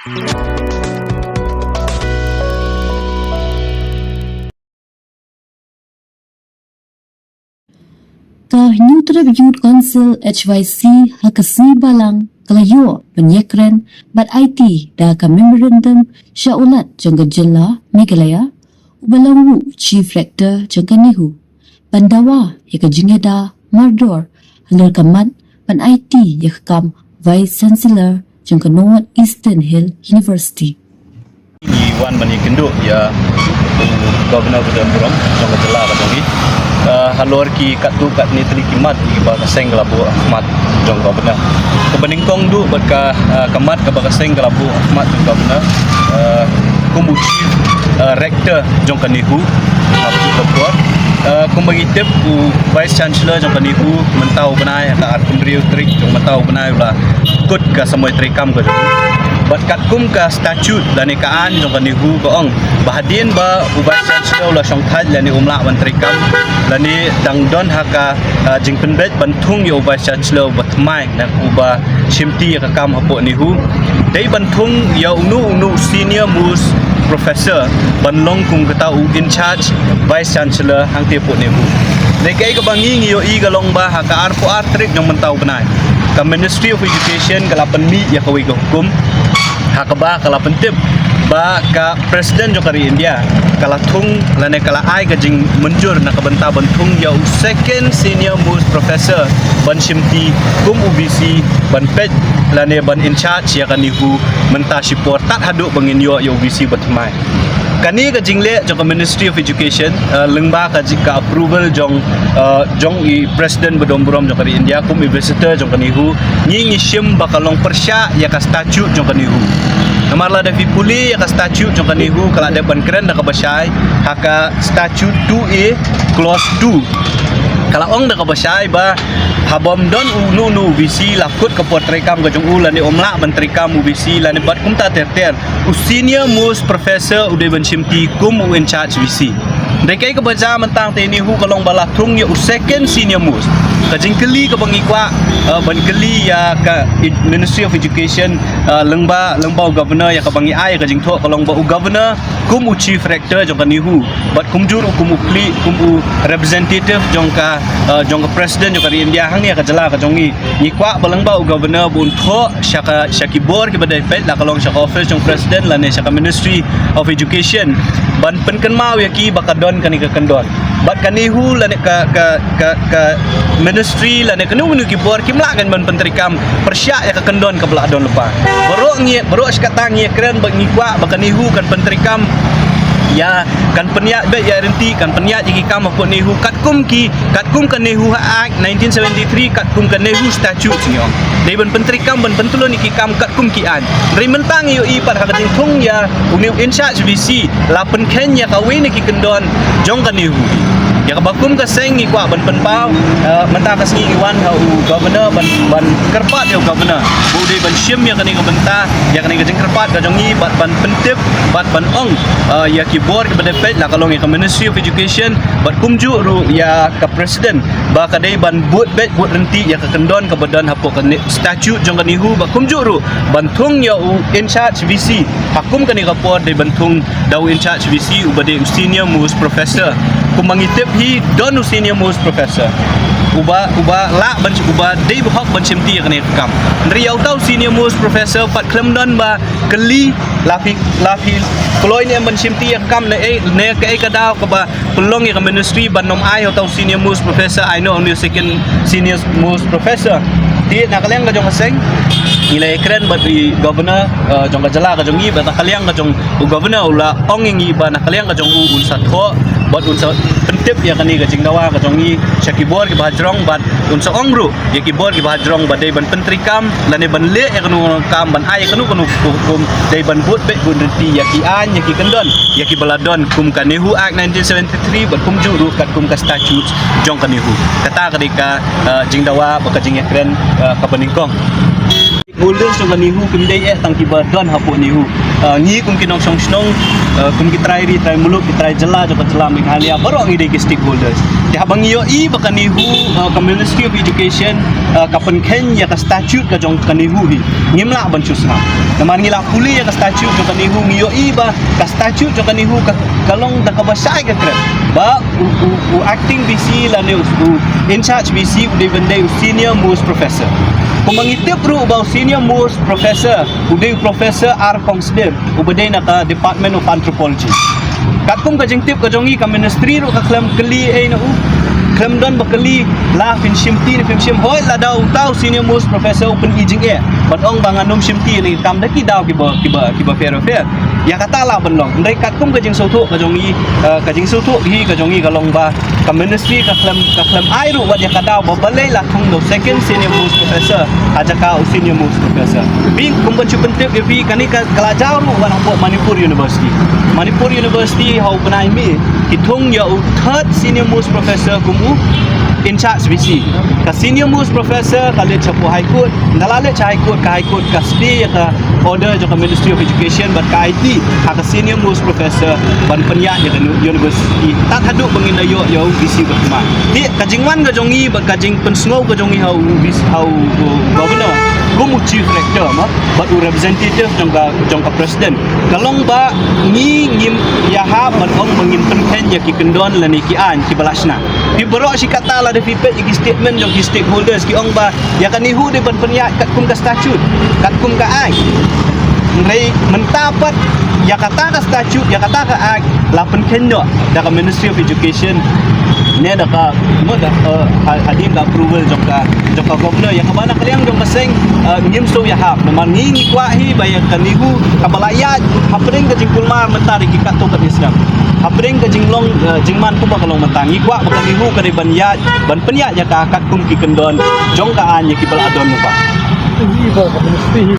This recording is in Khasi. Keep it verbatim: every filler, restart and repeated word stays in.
Ka Hynñiewtrep Youth Council, H Y C, ha ka sngi Balang ka la ïoh ban ïakren bad aiti da ka memorandum sha u Lat jong ka jylla Meghalaya, uba long ruh Chief Rector jong ka NEHU, ban dawa ïa ka jingïada mardor halor ka mat ban aiti ïa ka kam Vice Chancellor jong ka North Eastern Hill University. Ngi wan ban ïakynduh ïa u Governor ba don burom jong ka jylla ka jong ngi, eh, halor ki katto katne tylli ki mat kiba ka seng ka la buh ha khmat jong u Governor. Kaba nyngkong duh bad ka, eh, ka mat kaba ka seng ka la buh ha khmat jong u Governor, eh, kum u Chief, eh, Rector jong ka NEHU ha ka por. Eh, kumba ngi tip, u Vice Chancellor jong ka NEHU mynta u bnai, ha ka arphew hynriew tarik jong mynta u bnai, u la kut ka samoi treikam ka jong u. Bad katkum ka statute lane ka aiñ jong ka NEHU ka ong ba hadien ba u Vice Chancellor u la shongthait lane um lah ban treikam, lane dang don ha ka, ah, jingpynbeit ban thung ïa u Vice Chancellor uba thymmai, na uba shimti ïa ka kam hapoh NEHU, dei ban thung ïa uno uno senior most professor ban long kum kata u in charge Vice Chancellor hangtei hapoh NEHU. Dei kaei kaba ngi ngi ïohi ka long ba ha ka arphew ar tarik jong mynta u bnai, ka Ministry of Education ka la pynmih ïa kawei ka hukum ha kaba ka la pyntip ba ka President jong ka ri India ka la thung lane ka la ai ka jingmynjur na ka bynta ban thung ïa u second senior most professor ban shimti kum u V C ban peit lane ban in charge ïa ka NEHU mynta shipor tad haduh ba ngin ïoh ïa u V C ba thymmai. Kane ka jingleh jong ka Ministry of Education, eh, lyngba ka ji-, ka approval jong, eh, jong i President ba don burom jong ka ri India kum i visitor jong ka NEHU, ngi ngi shim ba ka long pyrshah ïa ka statute jong ka NEHU. Namar lada phi pule ïa ka statute jong ka NEHU ka la dep ban kren da kaba shai ha ka statute two A clause two. Ka la ong da kaba shai ba haba ym don uno uno u V C la kut ka por treikam ka jong u lane um lah ban treikam u V C lane bad kumta ter ter, u senior most professor u dei ban shimti kum u in charge V C. Dei kaei kaba jia mynta te NEHU ka long ba la thung ïa u second senior most. Ka jingkylli kaba ngi kwah, eh, ban kylli ïa ka ed-, Ministry of Education, eh, lyngba, lyngba u Governor, ïa kaba ngi ai ka jingthoh ka long ba u Governor kum u Chief Rector jong ka NEHU bad kumjuh ruh kum u khlieh, kum u representative jong ka, eh, jong ka President jong ka ri India hangne ha ka jylla ka jong ngi. Ngi kwah ba lyngba u Governor ba un thoh sha ka, sha ki bor kiba dei peit, la ka long sha ka office jong President lane sha ka Ministry of Education, ban pynkynmaw ïa ki ba ka don kane ka kyndon. Bad ka NEHU lane ka, ka, ka, ka Ministry lane kano kano ki bor kim lah kan ban pyntreikam pyrshah ïa ka kyndon kaba la don lypa. Baroh ngi, baroh shi katta ngi kren ba ngi kwah ba ka NEHU kan pyntreikam ïa, kan pynïaid beit ïa ryntih, kan pynïaid ïa ki kam hapoh NEHU katkum ki, katkum ka NEHU Act nineteen seventy-three, katkum ka NEHU Statute ngi ong. Dei ban pyntreikam, ban pyntylun ïa ki kam katkum ki aiñ. Hynrei mynta ngi ïohi pat ha ka jingthung ïa une u in charge V C la pynkheiñ ïa kawei na ki kyndon jong ka NEHU. Ïa kaba kum ka seng ngi kwah ban pynpaw, eh, mynta ka sngi ngi wan ha u Governor ban, ban kyrpad ïa u Governor ba u dei ban shim ïa kane ka bynta, ïa kane ka jingkyrpad ka jong ngi bad ban pyntip bad ban ong, eh, ïa ki bor kiba dei peit, la ka long ïa ka Ministry of Education bad kumjuh ruh ïa ka President ba ka dei ban bud beit bud ryntih ïa ka kyndon kaba don hapoh ka ne-, statute jong ka NEHU bad kumjuh ruh ban thung ïa u in charge V C. Ha kum kane ka por dei ban thung da u in charge V C uba dei u senior most professor. Kumba ngi tip hi don u senior most professor uba, uba lah ban, uba dei ba hok ban shimti ïa kane ka kam. Hynrei ïa uta u senior most professor pat khlem don ba kylli la phi, la phi kloi ne em ban shimti ïa ka kam ne ei, ne kaei ka daw kaba pynlong ïa ka Ministry ban ym ai ha uta u senior most professor, ai noh une u second senior most professor. Te na ka liang ka jong ka seng ngi la ïakren bad i Governor, eh, jong ka jylla ka jong ngi, bad na ka liang ka jong u Governor u la ong ïa ngi ba na ka liang ka jong u un sa thoh bad un sa pyntip ïa kane ka jingdawa ka jong ngi sha ki bor kiba hajrong bad un sa ong ruh ïa ki bor kiba hajrong ba dei ban pyntreikam lane ban leh ïa kano kano ka kam, ban ai ïa kano kano ka hukum, dei ban bud beit bud ryntih ïa ki aiñ, ïa ki kyndon, ïa kiba la don kum ka NEHU Act nineteen seventy-three bad kumjuh ruh katkum ka statute jong ka NEHU. Kata ka dei ka, eh, jingdawa bad ka jingïakren, eh, kaba nyngkong. Holders jong ka NEHU kim dei eh tang kiba don hapoh NEHU. Uh, ngi kum ki nongshong shnong, uh, kum ki trai ri, trai muluk, ki trai jylla jong ka jylla Meghalaya, baroh ngi dei ki stakeholders. Te haba ngi ïohi ba ka NEHU, uh, ka Ministry of Education, uh, ka pynkheiñ ïa ka statute ka jong ka NEHU hi, ngim lah ban shu sngap. Namar ngi la pule ïa ka statute jong ka NEHU, ngi ïohi ba ka statute jong ka NEHU ka, ka long da kaba shai ka krem. Ba u, u, u acting VC lane u, u in charge VC u dei ban dei u senior most professor. Kumba ngi tip ruh ba u senior most professor u dei u Professor R Khongsdem uba dei na ka Department of Anthropology. Katkum ka jingtip ka jong ngi, ka ministry ruh ka khlem kylli ei na u, khlem don ba kylli la phin shimti ne phim shim. Hooid, lada uta u senior most professor u pyni jingeh, ban ong ba ngan ym shimti ne kam da ki daw kiba, kiba, kiba pher pher, ïa kata lah ban long. Hynrei katkum ka jingsngewthuh ka jong ngi, eh, ka jingsngewthuh hi ka jong ngi ka long ba ka ministry ka khlem, ka khlem ai ruh wat ïa ka daw ba balei la thung da u second senior most professor ha jaka u senior most professor. Phi, kum ban shu pyntip ïa phi, kane ka, ka la jaw ruh wat hapoh Manipur University. Manipur University ha u bnai May ki thung ïa u third senior most professor kum u in charge VC. Ka senior most professor ka leit shapoh High Court, ynda la leit sha High Court, ka High Court ka stay ïa ka order jong ka Ministry of Education bad ka aiti ha ka senior most professor ban pynïaid ïa ka nu-, university. Tad haduh ba ngin da ïoh ïa u VC ba thymmai. Te ka jingwan ka jong ngi bad ka jingpynsngew ka jong ngi ha u VC, ha u, u governor kum u chief rector ma, bad u representative jong ka, jong ka president, ka long ba ngi ngim ïahap ban ong ba ngin pynkheiñ ïa ki kyndon lane ki aiñ kiba la shna. Phi, baroh shi katta lada phi peit ïa ki statement jong ki stakeholders ki ong ba ïa ka NEHU dei ban pynïaid katkum ka statute, katkum ka aiñ. Hynrei mynta pat ïa kata ka statute, ïa kata ka aiñ la pynkheiñ noh da ka Ministry of Education ne da ka, mo, da, eh, ha-, hadien ka approval jong ka, jong ka governor. Ïa kaba na ka liang jong ka seng, eh, ngim sngewthuh ïahap. Namar ngi, ngi kwah hi ba ïa ka NEHU kaba la ïaid hapdeng ka jingkulmar mynta da ki katto katne snem, hapdeng ka jinglong, eh, jingman kumba ka long mynta, ngi kwah ba ka NEHU ka dei ban ïaid, ban pynïaid ïa ka katkum ki kyndon jong ka aiñ ïa kiba la don lypa. Ngi ba ka ministry hi